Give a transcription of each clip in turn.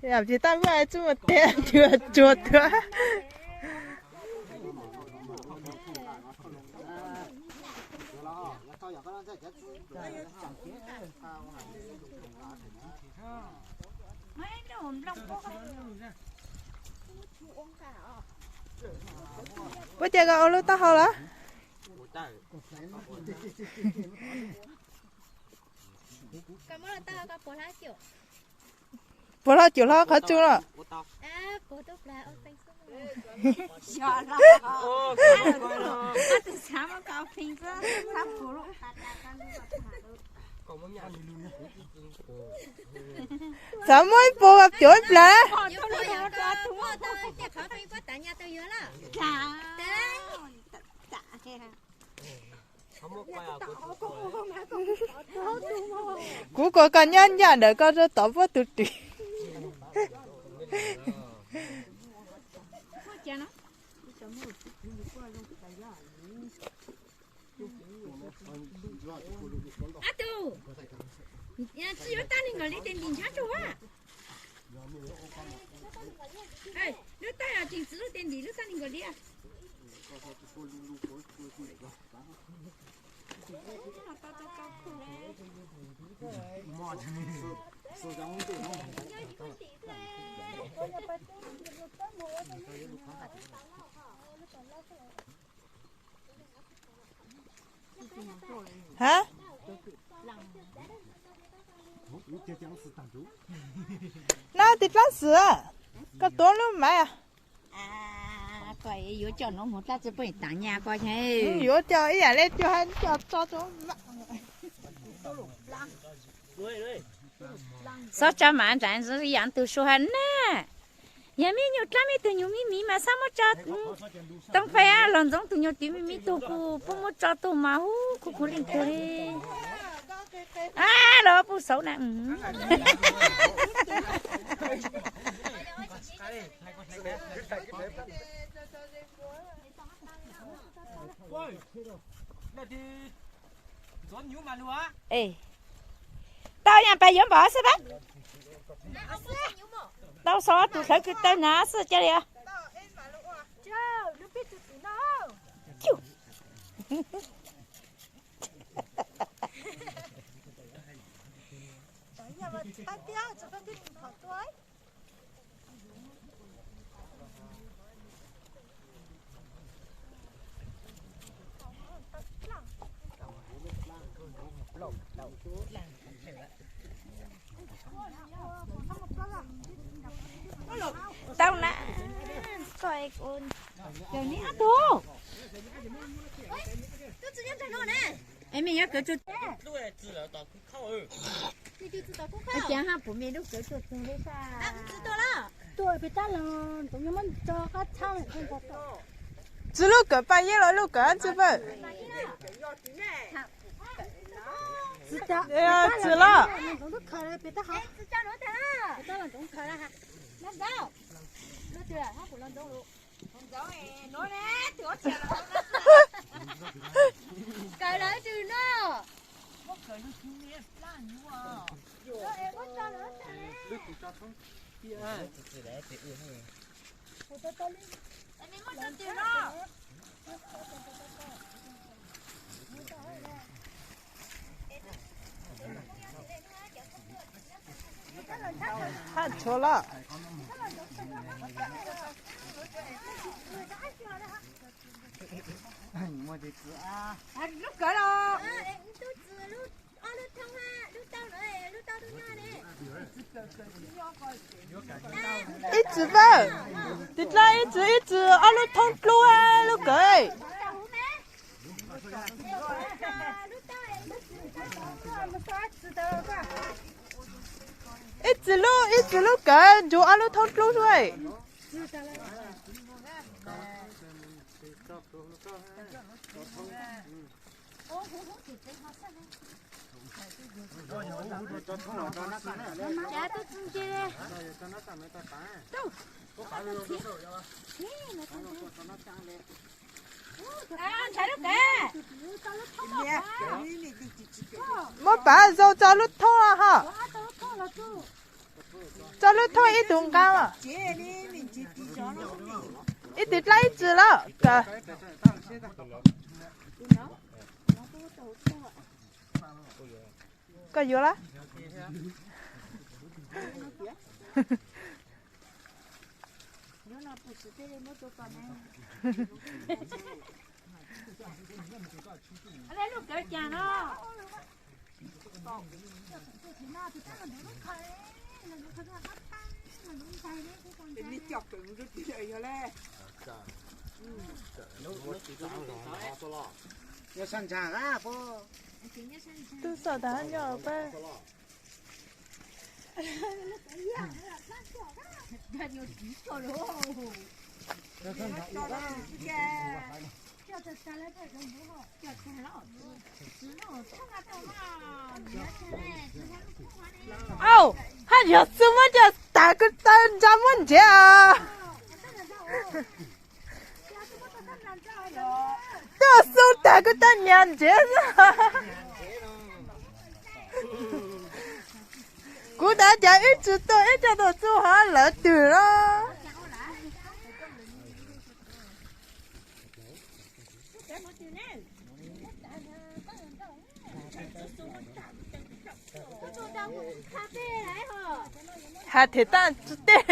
Yam tsis tau muaj txuj mus tes tsuag tuag. Puab tias koj ua lub taub hau lawm. Puas loj cuam hlob qhov tsuj los? Xav muab ib puas cuam ib plag. Kuv kom koj nyob ncaj ntawm koj rau tom puab tus ris. Tsis yuav tag li nkaus li tes ntim ntshab tsuag a. Lub taub tseem txwv lub tes ntim lub tag li nkaus li. Hab, nab tis dlaab xwm, koj tuav lub maiv. Yuav coj nuav mus dlaab tsi poj niam taam nyaj ko. Yuav coj ib yam le coj hab coj tso. Xob tsa mam nraim yam tug sua hab na. Yog me nyuam dlaab me tug nyuag me miv mas xob muab tso. Tooj Fais los ntxoov tug nyuag tib me miv tug kuj puab muab tso tug mas hub khuv khuv leej twg li. Los puj xauv na. Tau yam pab yuav npaum xwb pab. Tau xov tus hlawv kws tawg na xwb ca li. Tau na. Koj, es me yuav kawv tug. Ua cas hab puas me lub kawv tuaj tug le sab. Tuaj pem tab los ntxoov, muab tso qab tshab. Txwv lub kawm paj yeb los lub kawm txwv pawg. Txwv los. Kawm lawv twg no. Hab tshuav los. Lub kawm los. Ib txwm pawg, tis dlaab ib txwm ib txwm ob lub thoob dlub lub kawm. Ib txwm lub ib txwm lub kawm nrug ob lub thoob dlub lub. Muab pav zoo tso lub thoob hab. Tso lub thauj ib tug nqa os. Ib tug dlaab ib txwm lawm. Koj yuav lawm. Tub xauj tas nyob pab. Au, haj yog xub muab coj tag kuv tau ntsa muab nrhiav. Coj xub tag kuv tau nyias nrhiav xwb. Kuv tas cas ib tsis tuaj ib coj tuaj xub hov lawv twg los. Has them tag tsis tej.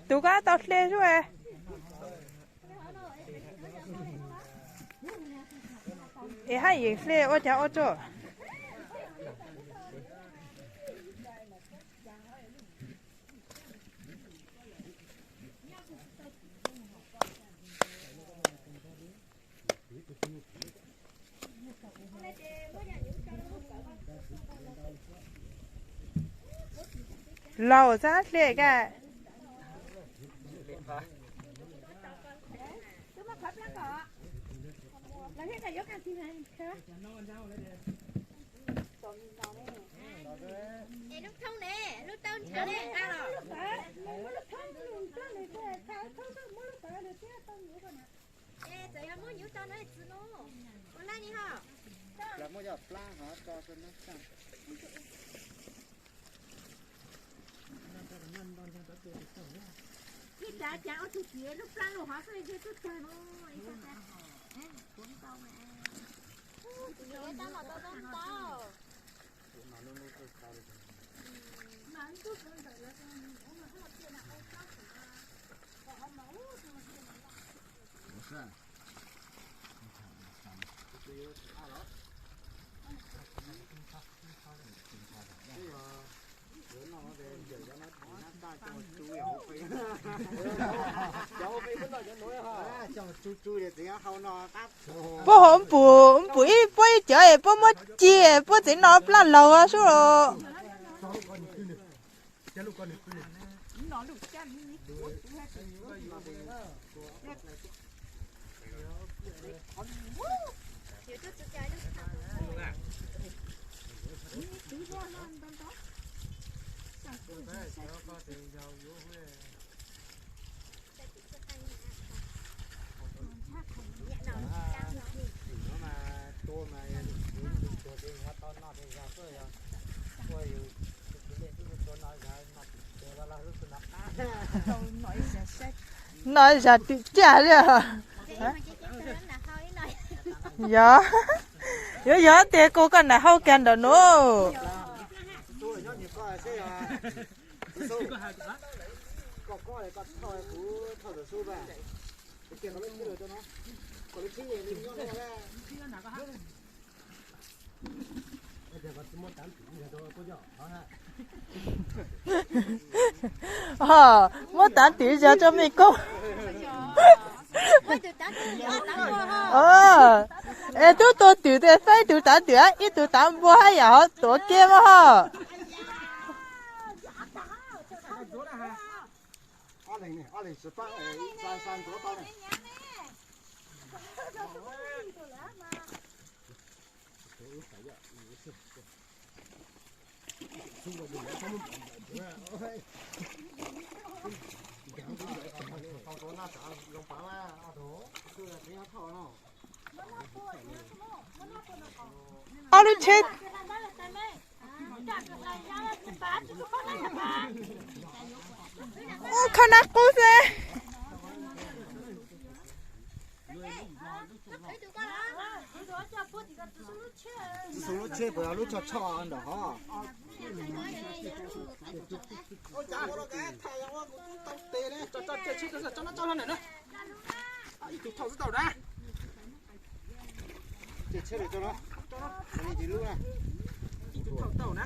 Tus koj tau hle xwb. Es haj yeem hle ua cas ua tso. Laus xab hle ka. Ib tsav cas ua tug txiv lub plab lug hov xwb, ib tug tag no. Puab hov pum, pum ib puab ib cov es puab muab ci, puab tseem noj plab laug sub los. Noj zag twm caj li. Yog, yuav yog tias kuv koj nam hau kag ntawm nuav. Ho, muab tav twm zog rua mej koob. Es tub tua twm tes faib ib tug tav twm, ib tug tav npua hab yam hov tuav kev mas ho. Ob lub tsheb. Ub, khawb nab qub xwb. Lub tsheb puas yog lub choj choj nram hov? Ib tug thauj xwb tau na. Ib tug thauj tau na.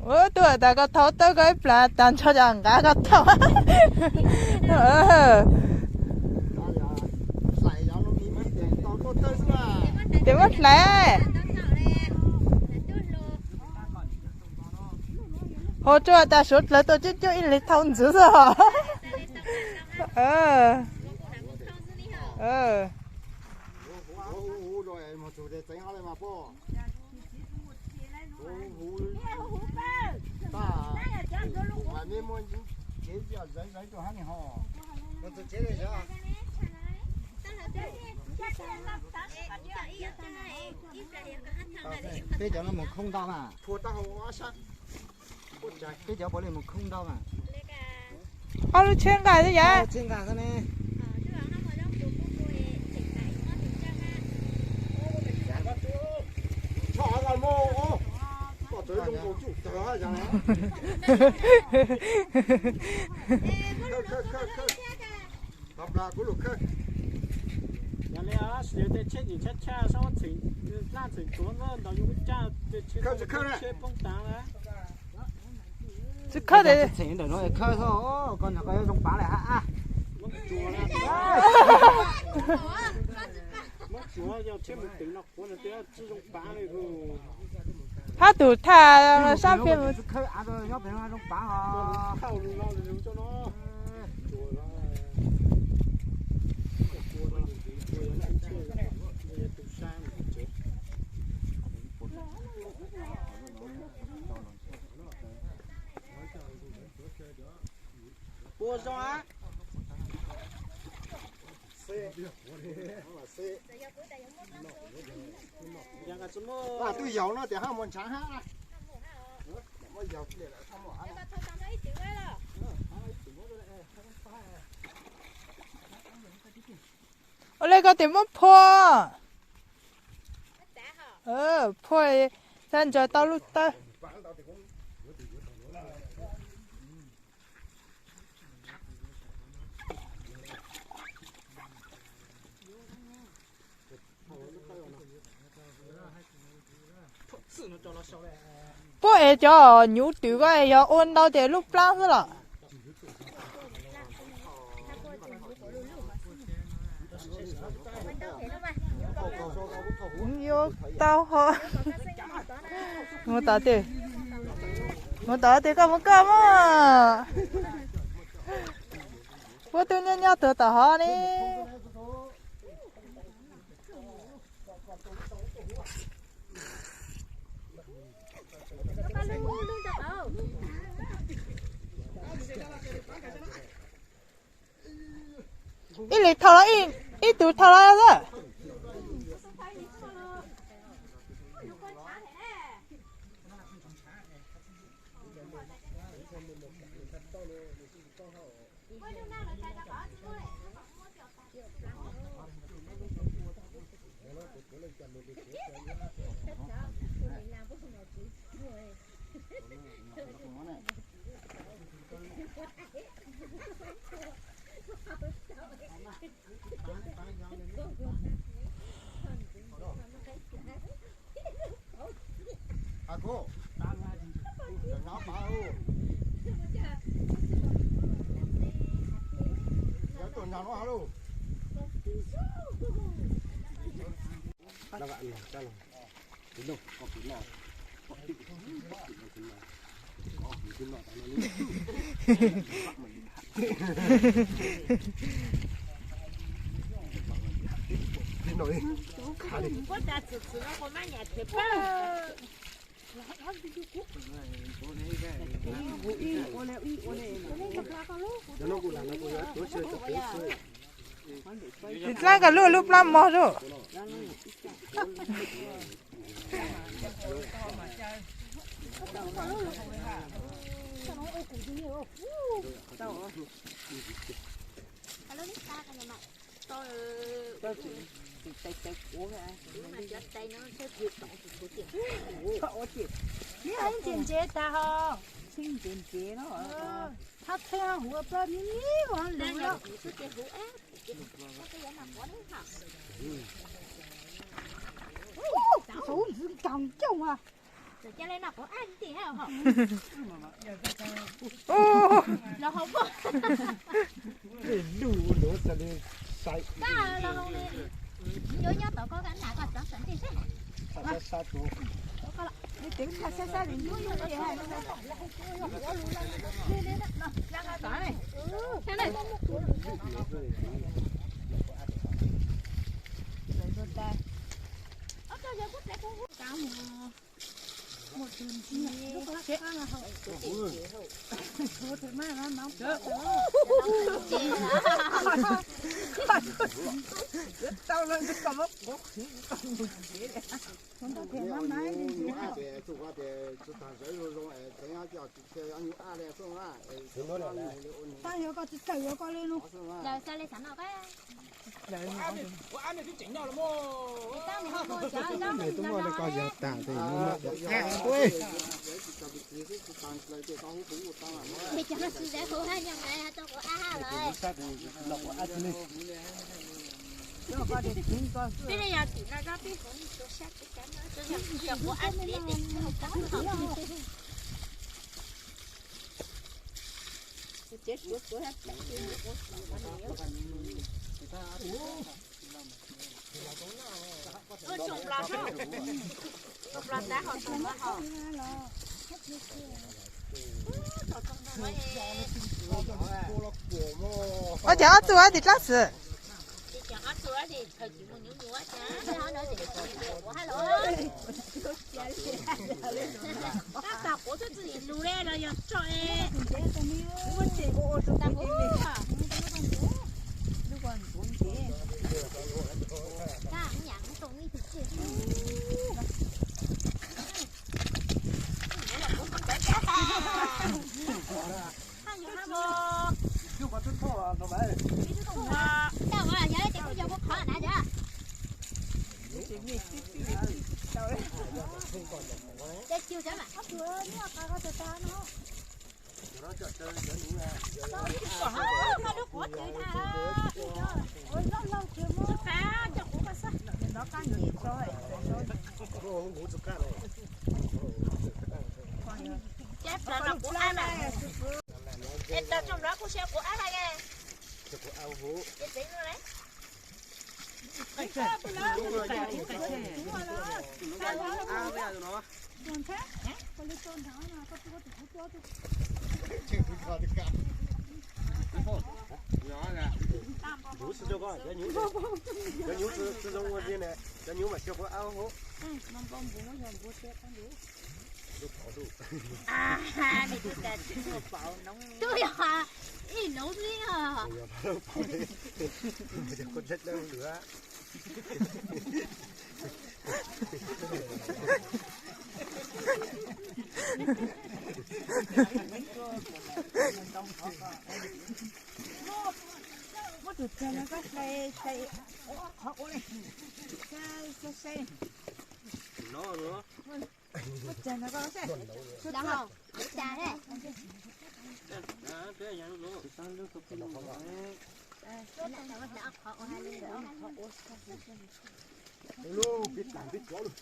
Ua tuaj tas koj thauj tau koj ib plag tas ntsho cas nqa koj thauj. Ces muab hlais. Ho tsuas tas suav dlawg tuaj coob coob ib leeg thauj ntxiv xwb os. Peb cov no mus khoob ntau mas. Peb cov puav leej mus khoob ntau mas. Ob lub tsheb nqa xwb yom. Tsheb nqa xwb ne. Khawb tsis khawb na. Tsis khawb, tseem ntawm no khawb xwb, koj nrog koj yuav zoo pav lawm hab. Hab tus thaj sab pem mus. Khawb av rau nyob pem no zoo pav os. Pua zoo a. Twb yaus no tias hab mus ntshav hab. Ua le koj tias muab phua. Phua, txhaj ntsaws tau lub tawb. Puab ev cov nyuv twm ko yog ua ntau tes lub plab xwb los? Yuav tau ho. Mus tom, mus tom tes koj mus koj mas. Puab tub nyob nyob tuag tom hov ne. Ib leeg thauj los, ib tug thauj los xwb. Tsis dlaab koj lub lub plab mog lauj. Ntse ntse tas ho. Ntse ntse no. Thab theb huv plab ni ni ua lwm. Ntxwv nkaus coob a. Tab yog koj tsis tawm yuav koj li no. Ua cas ob txuj tim dlaab xwb? Twb yog ib nub xwb no. Muab tus txiag no koj hlais hlais qhov ua li. Muab txiag no koj hlais. Lub pib tas pib tsov lug.